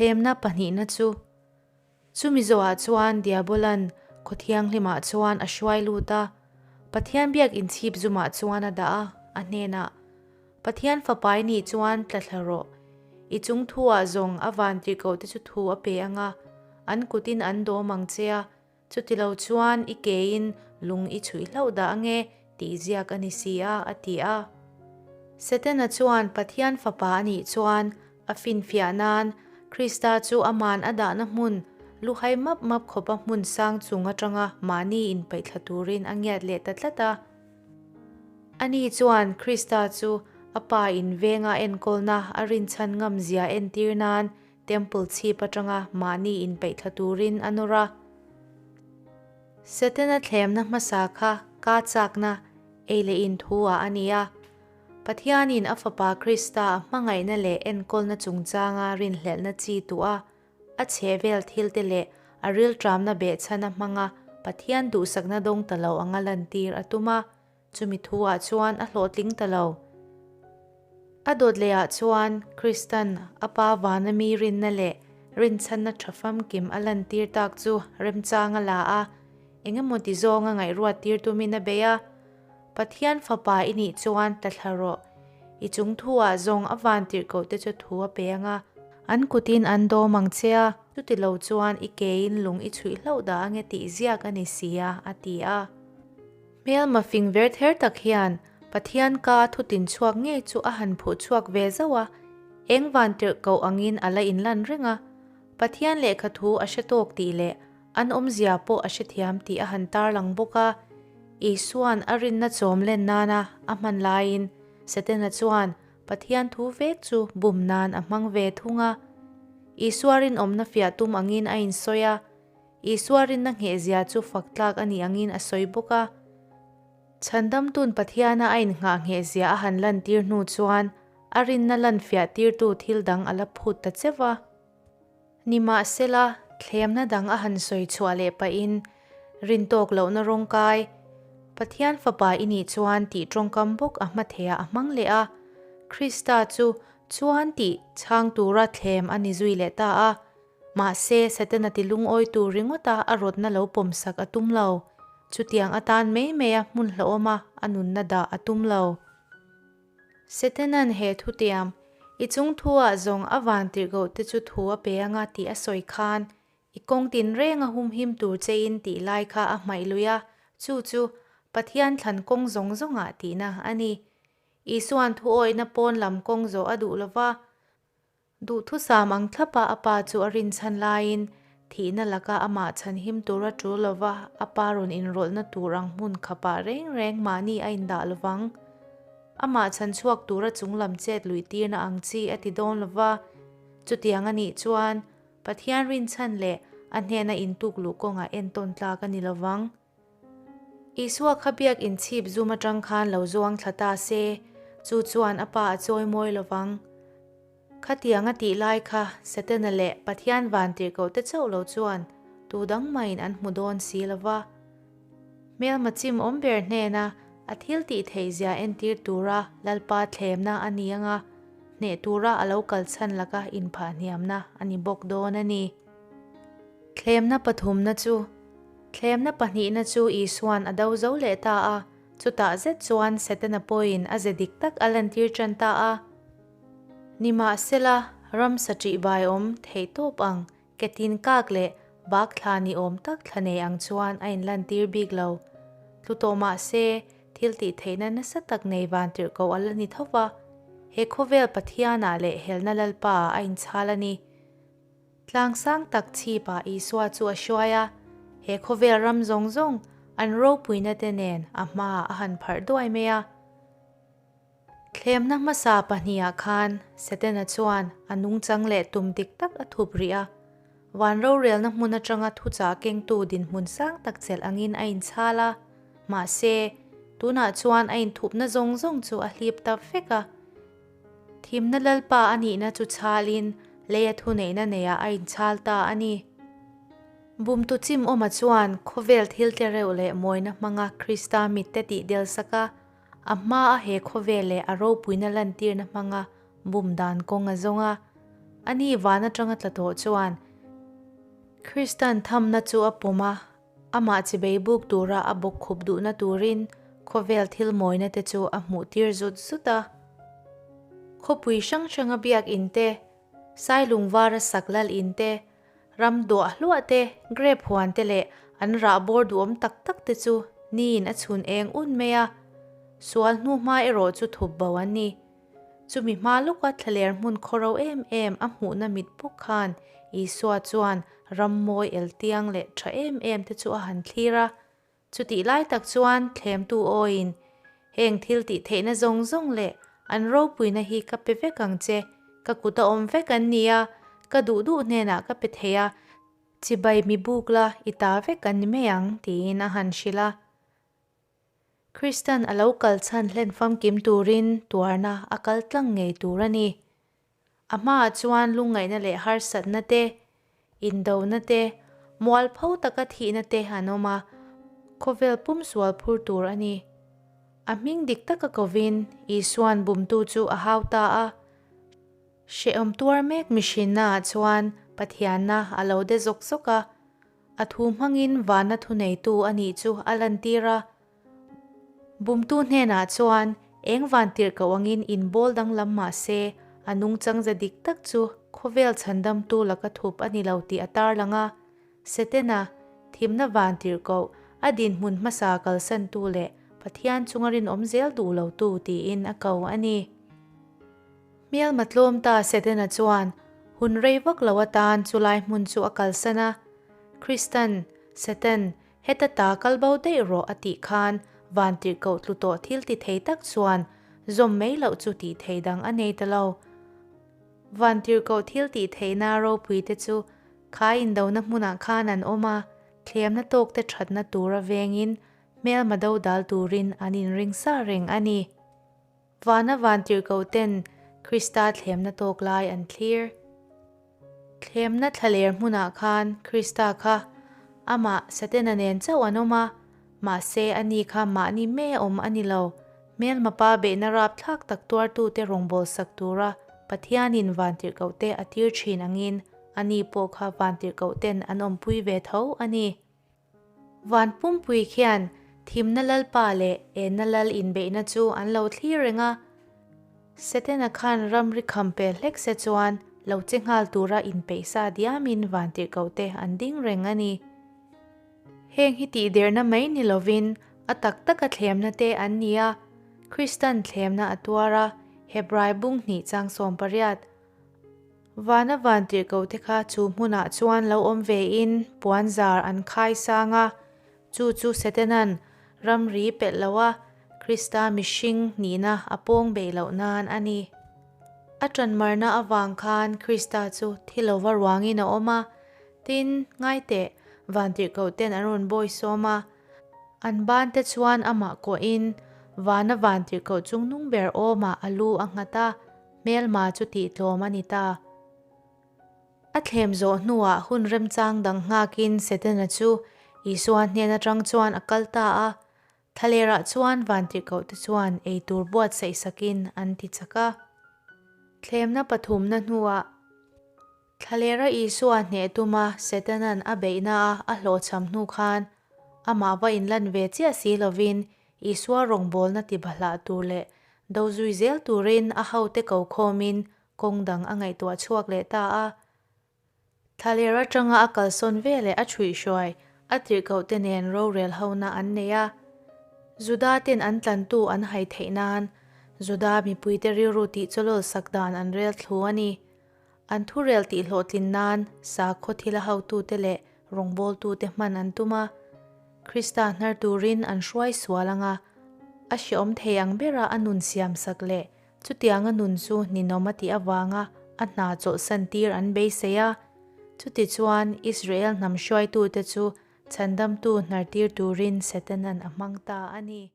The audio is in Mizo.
Thlemna pahnihna chu Chumi zawhah chuan Diabolan khaw thianghlimah chuan a hruai lut a, Pathian biak inchhip zumah chuan a dah a, a hnenah, Pathian fapai nih chuan tla thla rawh. I chung thuah zawng a van tirhkohte chu thu a pe ang a, an kutin an dawm ang che a, chutilo chuan i kein lung i chhuih hlauh dah ange tih ziak a ni si a, a ti a. Setana chuan Pathian fapa a nih chuan A finfiah nan, Krista chu aman a dahna hmun, luhai map map khawpa hmun sang chung atanga mahni inpaihthla turin a ngiat leh ta tlat a. Ani chuan Krista chu a Pa in venga enkawlna a rinchhan ngam zia entir nan Temple chhip atanga mahni inpaihthla turin a nawr a. Setana thlemna hmasa kha ka chakna ei leh in thu ah a ni a. Pathianin a Fapa Krista a hmangaihna leh enkawlna chungchanga rinhlelhna chi tuah a chhehvel thilte leh a rilṭamna behchhana hmanga Pathian duhsakna dawng ta lo anga lantir a tum a, chumi thuah chuan a hlawhtling ta lo. A dawt lehah chuan Kristan a Pa vana mi rinna leh rinchhanna ṭha famkim a lantir tak chu remchang a la a, engemaw ti zawnga ngaihruat tir tumin a bei a. Pathian fapa i nih chuan ta thla rawh. I chung thuah zawng a van tirhkoh te chu thu a pe ang a, an kutin an dawm ang che a, chuti lo chuan i kein lung i chhuih hlauh dah ange tih ziak a ni si a, a ti a. Hmelma fing ver ther tak hian Pathian ka thutin chhuak ngei chu a han phuh chhuak ve zauh a, eng van tirhkoh angin a la inlan reng a. Pathian lehkha thu a hre tawk tih leh An awmzia pawh a hrethiam tih a han tarlang bawk a. Isua'n a rinna chawm len nana a hman laiin Setana chuan Pathian thu vek chu bum nan a hmang ve thung a. Isua rinawmna fiah tum angin a insawi a, Isua rinna nghehzia chu fak tlak a nih angin a sawi bawk a. Chhandamtu'n Pathiana a innghah nghehzia a han lantir hnu chuan a rinna lan fiah tirtu thil dang a la phut ta cheu a. Nimahsela, thlemna dang a han sawi chhuah leh pahin, Rin tawk lohna rawngkai, Pathian Fapa i nih chuan tih tawngkam bawk a hma theiah a hmang leh a. Krista chu chuan tih chhang tura thlem a ni zui leh ta a. Mahse, Setana ti lungawi tur ringawta a rawtna lo pawmsak a tum lo. Chutiang atan mai maia hmun hlauhawma a nunna dah a tum lo. Setanan he thutiam, I chung thuah zawng a van tirhkoh te chu thu a pe anga tih a sawi khan, i kawng tinreng a humhim tur chein tih lai kha a hmaih lui a, chu chu Pathian thlan kawng zawng zawngah tihna a ni. Isuan thuawihna pawn lam kawng zawh a duh lova, Duhthusam ang thlapa a pa chu a rinchhan laiin thihna laka amah chhanhim tura tul lova a pa rawn inrawlhna tur ang hmun khapah reng reng mahni a indah lovang. Amah chhanchhuak tura chunglam chet luihtirna ang chi a ti dawn lova, chutiang a nih chuan Pathian rinchhan leh a hnena intuk luh kawngah entawn tlak a ni lovang. Isua kha biak inchhip zum atang khan lo zuang thla ta se, chu chuan a pa a chawi mawi lo vang. Khatiang a tih lai kha Setana leh Pathian vantirhkoh te chauh lo chuan tu dang mahin an hmu dawn si lo va. Hmelma chim awm ber hnena a thil tih theih zia entir tura Lalpa thlemna a ni anga hneh tura a lo kal chhan laka inphah hniamna a ni bawk dawn a ni. Thlemna pathumna chu Thlemna pahnihna chu Isua'n a do zo leh ta a, chutah zet chuan Setana pawhin a ze dik tak a lantir tan ta a. Nimahsela, ramsa ṭihbai awm theih tawp ang, ketin kak leh bak thla ni awm tak thla nei ang chuan a inlantir bik lo. Tlu tawh mah se, thil tih theihna nasa tak nei vantirhkoh a la ni tho va, he khawvel Pathianah leh helna Lalpaah a inchhal a ni. Tlang sang tak chhipah Isua chu a hruai a, he khawvel ram zawng zawng an ropuina te nen a hmaah a han pharh duai mai a. Thlemna hmasa pahnihah khan Setana chuan a nungchang leh tum dik tak a thup rih a, van rorelna hmun atanga thuchah kengtu dinhmun sang tak chelh angin a inchhal a, mahse, tunah chuan a inthupna zawng zawng chu a hlip ta vek a. Thimna Lalpa a nihna chu chhalin leia thuneihna neiah a inchhal ta a ni. Bumtu chim awma chuan khawvel thil tle reuh leh mawina hmanga Krista mitte tih del sak a, a hmaa he khawvel leh a ropuina lantirna hmanga bum dan kawng a zawng a. Ani van atanga tla tawh chuan Kristan thamna chu a pawm a, amah chibei buk tura a bawk khup duhna turin khawvel thil mawina te chu a hmuh tir zut zut a. Khawpui hrang hranga biak in te, Sailung vara sak lal in te, ram duah hluah te, grape huan te leh an rah bawr duhawm tak tak te chu niin a chhun eng un mai a. Sual hnu hma erawh chu thup bo an ni. Chumi hma lawka thlaler hmun khawro em em a hmuhna mit bawk khan Isua chuan ram mawi eltiang leh tha em em te chu a han thlir a. Chutih lai tak chuan thlemtu awiin, Heng thil tih theihna zawng zawng leh an ropuina hi ka pe vek ang che, ka kut a awm vek an ni a, ka duh duh hnenah ka pe thei a, chibai mi buk la i ta vek an ni mai ang, tiin a han hrilh a. Kristan a lo kal chhan hlen famkim turin tuarna a kal tlang ngei tur a ni. A hmaah chuan lungngaihna leh harsatna te, indona te, mualpho taka thihna te an awm a, khawvel pum sual phur tur a ni. A hming dik taka kovin Isua'n bumtu chu a hau ta a. Hrehawm tuar mek mihrinnaah chuan Pathianna a lo de zawk zawk a, A thu hmangin vana thuneitu a nih chu a lantir a. Bumtu hnenah chuan eng van tirhkoh angin inbawl danglam mah se, a nungchang ze dik tak chu khawvel chhandamtu laka thup a ni lo tih a tarlang a. Setena, thimna van tirhkoh, a dinhmun hmasa kalsantu leh Pathian chunga rinawm zel duh lotu tiin a ko a ni. Hmelma tlawm ta Setana chuan hun rei vak lo atan chulai hmun chu a kalsan a. Kristan, Satan, heta ta kal bo daih rawh a tih khan vantirhkoh tlu tawh thil ti thei tak chuan zawm mai loh chu tih thei dang a nei ta lo. Vantirhkoh thil tih theihna ropui te chu kha indona hmunah khan an awm a, thlemna tawk te thatna tura vengin hmelma dodal turin an inring sa reng a ni. Vana vantirhkoh ten Krista thlemna tawk lai an thlir. Thlemna thlaler hmunah khan Krista kha amah Satena nen chauh an awm a, mahse ani kha mahni mai a awm a ni lo. Hmelma pa beihna rapthlak tak tuartute rawngbawlsak tura Pathianin vantirhkohte a tir thin angin ani pawh kha vantirhkohten an awmpui ve tho a ni. Van pumpui khian thimna lalpa leh enna lal inbeihna chu an lo thlir reng a. Setena khan ramri kham pel hlek se chuan lo che nghal tura inpeih sa diamin vantirhkohte an ding reng a ni. Heng hi tihderna mai ni lovin a tak taka thlemna te an ni a, Kristan thlemna a tuar a, Hebrai bung hnih chang 18. Vana vantirhkoh te kha chu hmunah chuan lo awm vein puan zar an khai sang a, chu chu Setanan ramri pelh lo a, Krista mihring nihna a pawng beih loh nan a ni. A tanmarna avang khan Krista chu thi lova ruangin a awm a, tin, ngaiteh, vantirhkoh ten an rawn bawi sawm a, an ban te chuan amah kawhin vana vantirhkoh chungnung ber awmah a lu a nghat a, Hmelma chu tihtlawm a ni ta. A thlem zawh hnuah hun remchang dang nghakin Setana chu Isua hnen atang chuan a kal ta a. Thlalerah chuan vantirhkohte chuan eitur buatsaih sakin an ti chak a. Thlemna pathumna hnuah Thlalera Isua hneh tuma Setana'n a beihna a a hlawhchham hnu khan amah va inlan ve chiah si lovin Isua rawngbawlna tibahlah tur leh do zui zel turin a hote ko khawmin kawng dang a ngaihtuah chhuak leh ta a. Thlaler atanga a kalsawn veleh a chhuihhruai a tirhkohte nen rorel hona an nei a. Juda ten an tlantu an hai theih nan Juda mipuite rilru tihchawlawl sak dan an rel thlu a ni. An thurel tihhlawhtlin nan sakhaw thila hotute leh rawngbawltute hman an tum a, Krista hnar turin an hruai sual ang a, a hreawm thei ang bera a nun siamsak leh chutianga nun chu ninawm a tih avanga a hna chawlhsan tir an beisei a. Chutichuan, Israel hnam hruaitute chu chhandamtu hnar tir turin Setanan a hmang ta a ni.